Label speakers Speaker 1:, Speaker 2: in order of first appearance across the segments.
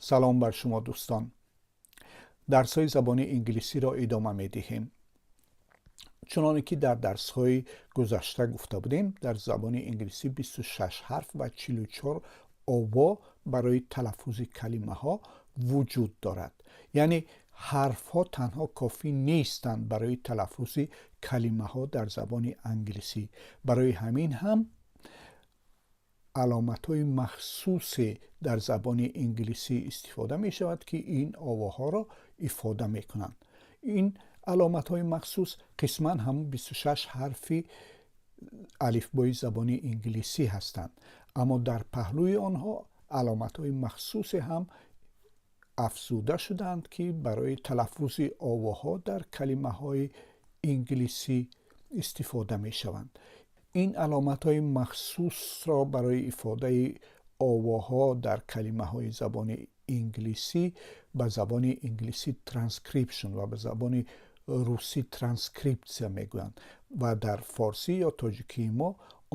Speaker 1: Салом бар шумо, дӯстон! Дарсҳои забони инглисиро идома медиҳем. Чуноне ки дар дарсҳои гузашта гуфта будем, дар забони инглисӣ 26 ҳарф ва 44 ово барои талаффузи калимаҳо вуҷуд дорад, яъне ҳарфҳо танҳо кофӣ нестанд барои талаффузи калимаҳо дар забони англисӣ. Барои ҳамин ҳам аломатҳои махсусе дар забони инглисӣ истифода мешавад, ки ин овоҳоро ифода мекунанд. Ин аломатҳои махсус қисман ҳамун 26 ҳарфи алифбои забони инглисӣ ҳастанд, аммо дар паҳлӯи онҳо аломатҳои махсусе ҳам афзуда шудаанд, ки барои талаффузи овоҳо дар калимаҳои инглисӣ истифода мешаванд. Ин аломатҳои махсусро барои ифодаи овоҳо дар калимаҳои забони инглисӣ ба забони инглисӣ транскрипшн ва ба забони русӣ транскрипсия мегӯянд ва дар форсӣ ё тоҷикии мо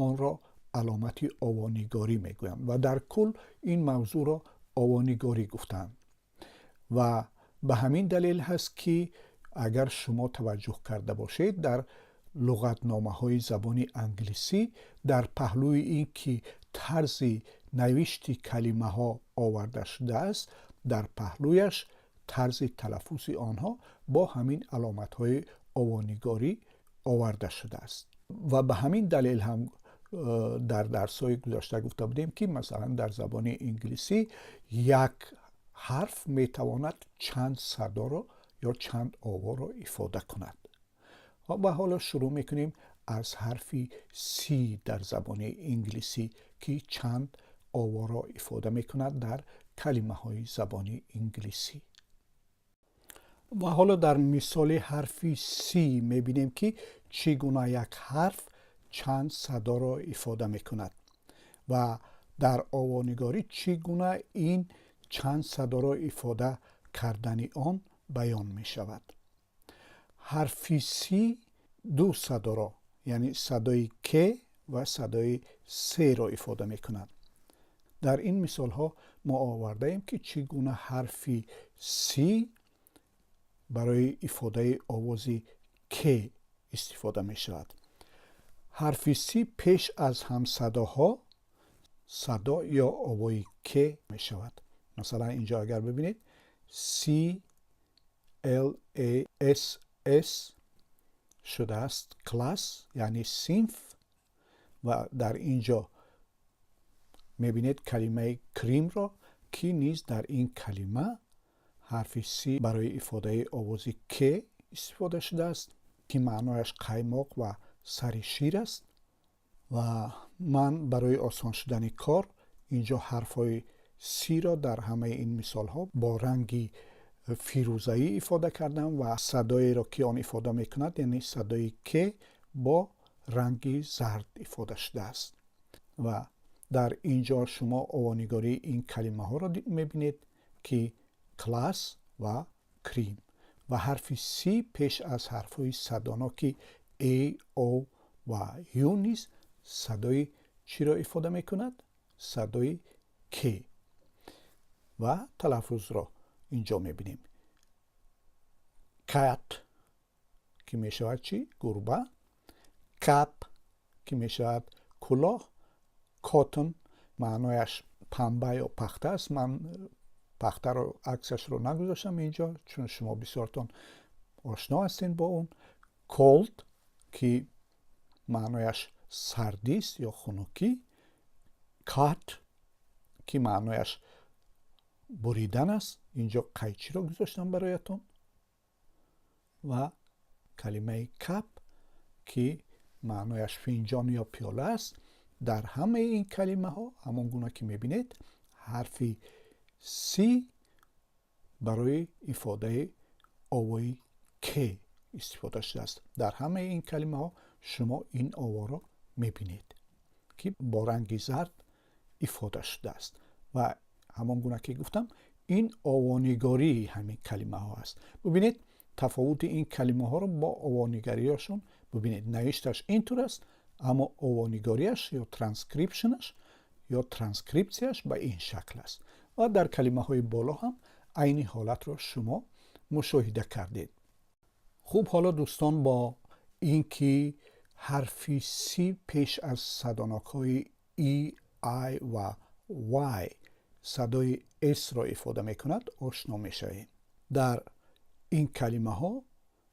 Speaker 1: онро аломати овонигорӣ мегӯянд ва дар кул ин мавзӯъро овонигорӣ гуфтаанд. Ва ба ҳамин далел ҳаст, ки агар шумо таваҷҷӯҳ карда бошед, дар луғатномаҳои забони англисӣ дар паҳлӯи ин ки тарзи навишти калимаҳо оварда шудааст, дар паҳлӯяш тарзи талаффузи онҳо бо ҳамин аломатҳои овонигорӣ оварда шудааст. Ва ба ҳамин далел ҳам дар дарсҳои гузашта гуфта будем, ки масалан дар забони инглисӣ як ҳарф метавонад чанд садоро ё чанд оворо ифода кунад. Ва ҳоло шурӯъ мекунем аз ҳарфи C дар забони инглисӣ, ки чанд оворо ифода мекунад дар калимаҳои забони инглисӣ. Ва ҳоло дар мисоли ҳарфи C мебинем, ки чӣ гуна як ҳарф чанд садоро ифода мекунад ва дар овонигорӣ чӣ гуна ин чанд садоро ифода кардани он баён мешавад. Ҳарфи C ду садоро, яъне садои К ва садои Сро ифода мекунад. Дар ин мисолҳо мо овардаем, ки чӣ гуна ҳарфи C барои ифодаи овози К истифода мешавад. Ҳарфи C пеш аз ҳамсадоҳо садо ё овои К мешавад. Масалан, инҷо агар бибинед, C L A S S шудааст class, яъне синф. Ва дар ин ҷо мебинед калимаи cream ро, ки низ дар ин калима ҳарфи C барои ифодаи овози К истифода шудааст, ки маънояш қаймоқ ва сари шир аст. Ва ман барои осон шудани кор инҷо ҳарфҳои C-ро дар ҳамаи ин мисолҳо бо ранги фирӯзаӣ ифода кардам ва садоеро, ки он ифода мекунад, яъне садои К, бо ранги зард ифода шудааст. Ва дар ин ҷо шумо овонигории ин калимаҳоро мебинед, ки class ва cream ва ҳарфи C пеш аз ҳарфҳои садоноки A, O ва U низ садои чиро ифода мекунад? Садои К. Ва талаффузро инҷо мебинем: cat, ки мешавад чӣ? Гурба. Cap, ки мешавад кулоҳ. Cotton маънояш панба ё пахта аст. Ман пахтаро аксашро нагузоштам инҷо, чун шумо бисёртон ошно ҳастед бо он. Cold, ки маънояш сардист ё хунукӣ. Cut, ки маънояш буридан аст. Инҷо қайчиро гузоштам бароятон. Ва калимаи cup, ки маънояш финҷон ё пиёла аст. Дар ҳамаи ин калимаҳо, ҳамон гуна ки мебинед, ҳарфи C барои ифодаи овои К истифода шудааст. Дар ҳамаи ин калимаҳо шумо ин оворо мебинед, ки бо ранги зард ифода шудааст. Ва ҳамон гуна ки гуфтам, ин овонигории ҳамин калимаҳо аст. Бубинед, тафовути ин калимаҳоро бо овонигариашон бубинед. Навишташ ин тур аст, аммо овонигориаш ё транскрипшнаш ё транскрипсияш ба ин шакл аст. Ва дар калимаҳои боло ҳам айни ҳолатро шумо мушоҳида кардед. Хуб, ҳоло, дӯстон, бо ин ки ҳарфи C пеш аз садонокҳои E, I ва Y садои S-ро ифода мекунад, ошно мешавем. Дар ин калимаҳо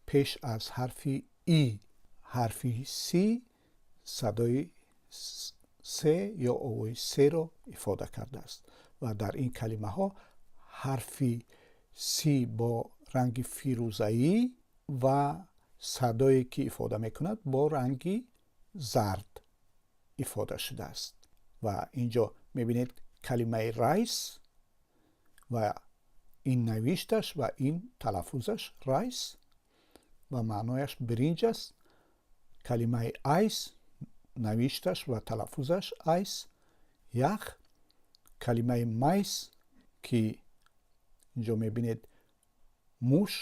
Speaker 1: пеш аз ҳарфи E ҳарфи C садои С ё овои С-ро ифода кардааст ва дар ин калимаҳо ҳарфи C бо ранги фирӯзаӣ ва садое, ки ифода мекунад, бо ранги зард ифода шудааст. Ва инҷо мебинед калимаи rice ва ин навишташ ва ин талаффузаш, rice, ва маънояш биринҷ аст. Калимаи ice, навишташ ва талаффузаш ice, ях. Калимаи mice, ки инҷо мебинед, муш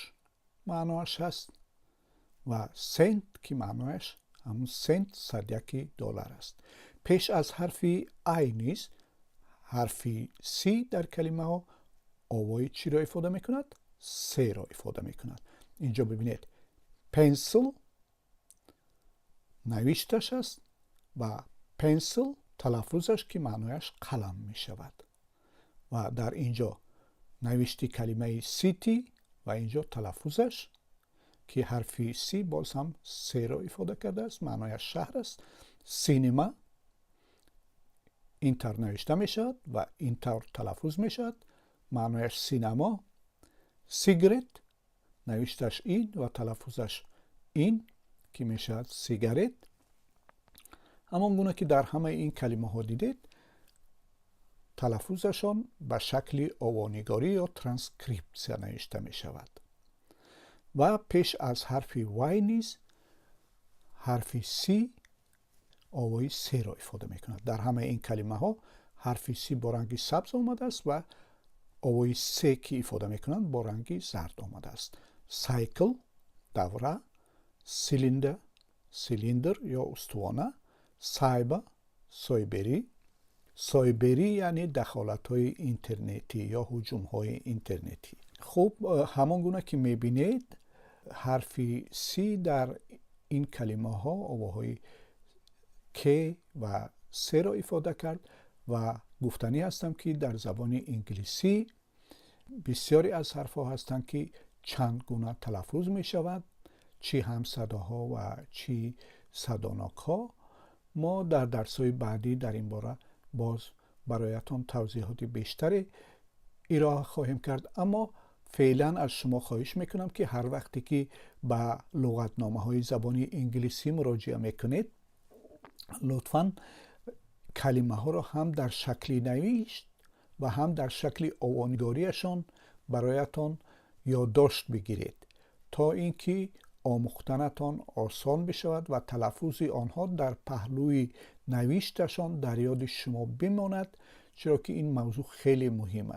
Speaker 1: маъноаш аст, ва cent, ки маънояш ҳамун сент, садяки доллар аст. Пеш аз ҳарфи I низ ҳарфи C дар калимаҳо овои чиро ифода мекунад? С-ро ифода мекунад. Инҷо бибинед, pencil навишташ аст ва pencil талаффузаш, ки маънояш қалам мешавад. Ва дар инҷо навишти калимаи city ва инҷо талаффузаш, ки ҳарфи C боз ҳам С-ро ифода кардааст, маънояш шаҳр аст. Cinema ин тавр навишта мешавад ва ин тавр талаффуз мешавад, маънояш синамо. Cigarette, навишташ ин ва талаффузаш ин, ки мешавад сигарет. Ҳамон гуна ки дар ҳамаи ин калимаҳо дидед, талаффузашон ба шакли овонигорӣ ё транскрипсия навишта мешавад. Ва пеш аз ҳарфи Y низ ҳарфи C овои С-ро ифода мекунад. Дар ҳамаи ин калимаҳо ҳарфи C бо ранги сабз омадааст ва овои С, ки ифода мекунанд, бо ранги зард омадааст. Cycle, давра, cylinder, силиндр ё устувона, cyber, сайберӣ. Сайберӣ яъне дахолатҳои интернетӣ ё ҳуҷумҳои интернетӣ. Хуб, ҳамон гуна ки мебинед, ҳарфи C дар ин калимаҳо овоҳои К ва С-ро ифода кард. Ва гуфтанӣ ҳастам, ки дар забони инглисӣ бисёре аз ҳарфҳо ҳастанд, ки чанд гуна талаффуз мешавад, чӣ ҳамсадоҳо ва чӣ садонокҳо. Мо дар дарсҳои баъдӣ дар ин бора боз бароятон тавзеҳоти бештаре ироа хоҳем кард, аммо феълан аз шумо хоҳиш мекунам, ки ҳар вақте ки ба луғатномаҳои забони инглисӣ муроҷиа мекунед, лутфан калимаҳоро ҳам дар шакли навишт ва ҳам дар шакли овонигориашон бароятон ёддошт бигиред, то ин ки омӯхтанатон осон бишавад ва талаффузи онҳо дар паҳлӯи навишташон дар ёди шумо бимонад, чиро ки ин мавзӯъ хеле муҳим аст.